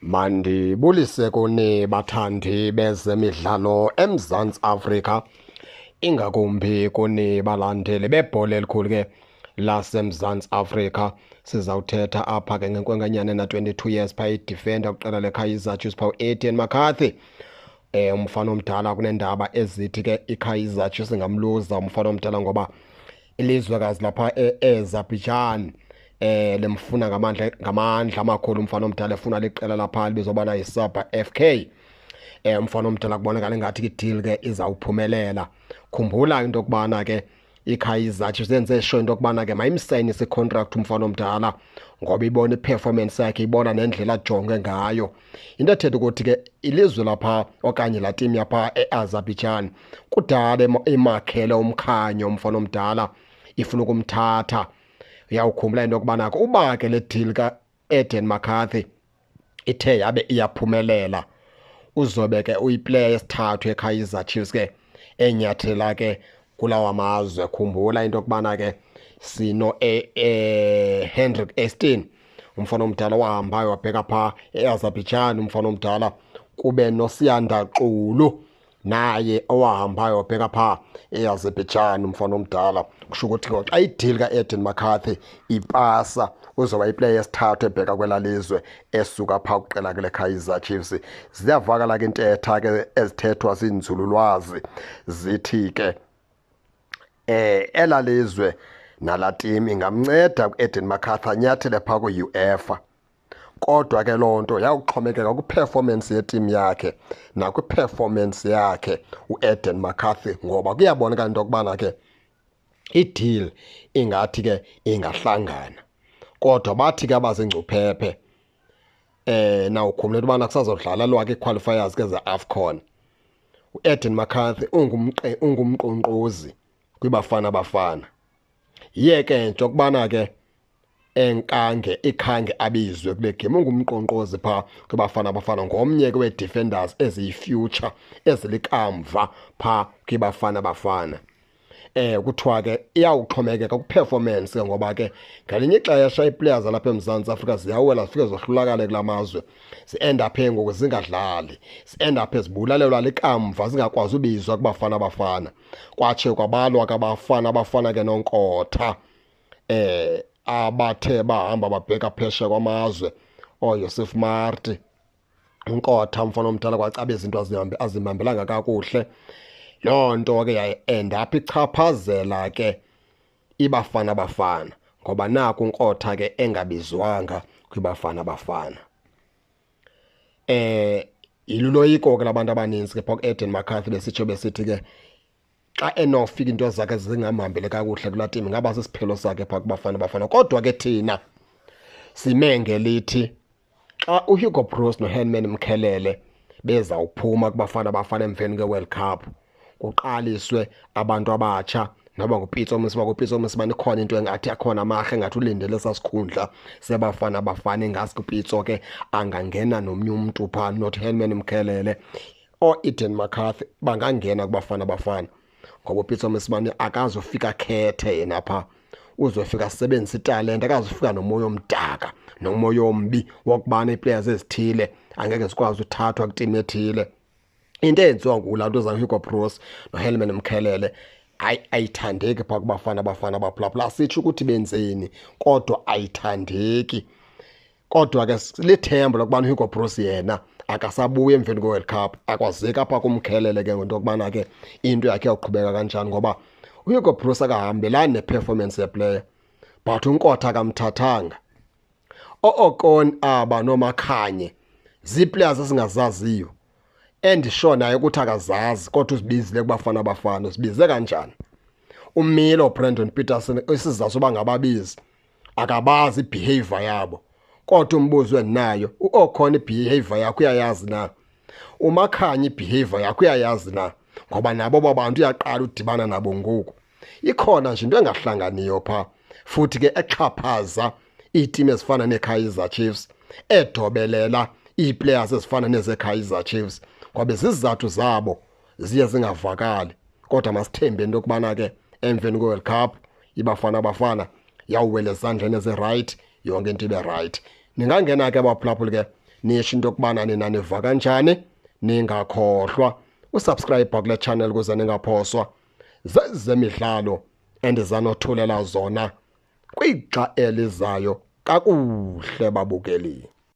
Mandibulise kuni bathandi bezemidlalo eMzantsi Afrika, ingakumbi kuni balandeli bebhola elikhulu ke laseMzantsi Afrika. Sizawuthetha apha ke ngenkwenkanyana ena-22 years phaa, idefender kwiqela leKaizer Chiefs phaa, u-Aiden McCarthy. Umfana omdala, kunendaba ezithi ke iKaizer Chiefs ingamluza umfana omdala ngoba ilizwekazi lapha e-Azerbaijan limfuna ngamandla amakhulu umfana omdala, efuna liqela lapha libizwa ubana yiSabah FK. Umfana omdala kubonakala ingathi i-deal ke izawuphumelela. Khumbula into yokubana ke iKaizer Chiefs yenze sure into yokubana ke mayimsayinise icontract umfana omdala ngoba ibona iperformance yakhe, ibona nendlela ajonge ngayo. Into ethetha ukuthi ke ilizwe lapha okanye laa team yapha e-Azerbaijan kudala imakhele umkhanyo umfana omdala, ifuna ukumthatha. Uyawukhumbula into yokubana ke uba ke le deal ka-Aiden McCarthy ithe yabe iyaphumelela, uzobe ke uyiplayer yesithathu yeKaizer Chiefs ke enyathela ke kulawa mazwe. Khumbula into yokubana ke sino Hendrik Estin, umfana omdala owahambayo wabheka phaa e-Azerbaijan umfana omdala, kube noSiyanda Xulu naye owahambayo wabheka phaa e-Azerbaijan umfana omdala. Kusho ukuthi ke xa i-deal ka-Aiden McCarthy ipasa, uzoba iplayer yesithathu ebheka kwelaa lizwe esuka phaa kwiqela ke leKaizer Chiefs. Ziyavakala ke intetha ke ezithethwa ziinzululwazi, zithi ke elaa lizwe nalaa team ingamnceda uAiden McCarthy anyathele phaa kwi-UEFA. Kodwa ke loo nto yawuxhomekeka kwiperformance yeteam yakhe nakwiperformance yakhe uAiden McCarthy, ngoba kuyabonakala into yokubana ke i-deal ingathi ke ingahlangana. Kodwa bathi ke abazingcuphephe, nawukhumbula into yobana kusazodlalelwa ke ii-qualifiers ke ze-AFCON, uAiden McCarthy ungumqonkqozi kwiBafana Bafana. Yiye ke nje okubana ke enkange ikhange abizwe kule game, ungumqonkqozi phaa kwiBafana Bafana, ngomnye ke wee-defenders eziyi-future, ezilikamva phaa kwiBafana Bafana. Kuthiwa ke iyawuxhomekeka kwiperformance ke, ngoba ke ngelinye ixesha ii-players zalapha eMzantsi Afrika ziyawela zifike zohlulakale kula mazwe, zi-end up ngoku zingadlali, zi-end up zibulalelwa likamva, zingakwazi ubizwa kuBafana Bafana. Kwatshe kwabalwa ke abafana Bafana ke noNkotha abathe bahamba babheka phesheya kwamazwe, ooYusuf Maart. UNkotha umfana omdala kwacaba izinto azihambelanga kakuhle, loo nto ke yayi-end up ichaphazela ke iBafana Bafana ngoba naku uNkotha ke engabizwanga kwiBafana Bafana. Iluloyiko ke labantu abaninzi ke phaa ku-Aiden McCarthy, besitsho besithi ke xa enofika into zakhe zingamhambeli kakuhle kulaa team, ingaba sisiphelo sakhe phaa kuBafana Bafana. Kodwa ke thina sime ngelithi xa uHugo Broos noHerman Mkhelele bezawuphuma kuBafana Bafana emveni kwe-World Cup, kuqaliswe abantu abatsha noba nguPitso Mosimane, kuPitso Mosimane ikhona into engathi akhona amarhe engathi ulindele esaa sikhundla seBafana Bafana, ingaske uPitso ke angangena nomnye umntu phaa, not Herman Mkhelele ooAiden McCarthy bangangena kuBafana Bafana, ngoba uPitso Mosimane akazufika khethe yena phaa, uzofika asebenzise italente, akazufika nomoya omdaka nomoya ombi wokubana ii-players ezithile angeke zikwazi uthathwa kwitimu ethile. Into eyenziwa ngulaa nto zaHugo Broos noHerman Mkhelele hayi ayithandeki phaa kuBafana Bafana abaphulaphula. Asitsho ukuthi benzeni, kodwa ayithandeki. Kodwa ke lithemba lokubana uHugo Broos yena akasabuyi emveni kwe-World Cup, akwazeki apha kuMkhelele ke ngento yokubana ke into yakhe iyawuqhubeka kanjani, ngoba uHugo Broos akahambelani neperformance yeplayer, but uNkotha akamthathanga. O-Okon aba noMakhanye zii-players esingazaziyo, endisho naye ukuthi akazazi, kodwa uzibizile kuBafana Bafana. Uzibize kanjani? Umilo Brandon Petersen, isizathu soba ngababizi akabazi ibehavior yabo. Kodwa umbuzo endinayo, uOkon ibehavior yakho uyayazi na? UMakhanya ibehavior yakho uyayazi na? Ngoba nabo babantu uyaqala udibana nabo ngoku. Ikhona nje into engahlanganiyo phaa, futhi ke exhaphaza iitimu ezifana neeKaizer Chiefs, edobelela ii-players ezifana nezeKaizer Chiefs, ngoba izizathu zabo ziye zingavakali. Kodwa masithembe into yokubana ke emveni kwe-World Cup iBafana Bafana yawuwela ezandleni ezirayithi, yonke into ibe rayithi. Ningangena ke abaphulaphuli ke Nisho into yokubana nina niva kanjani. Ningakhohlwa usubscribe kule channel ukuze ningaphoswa zezemidlalo endizanothulela zona kwixa elizayo. Kakuhle babukeli.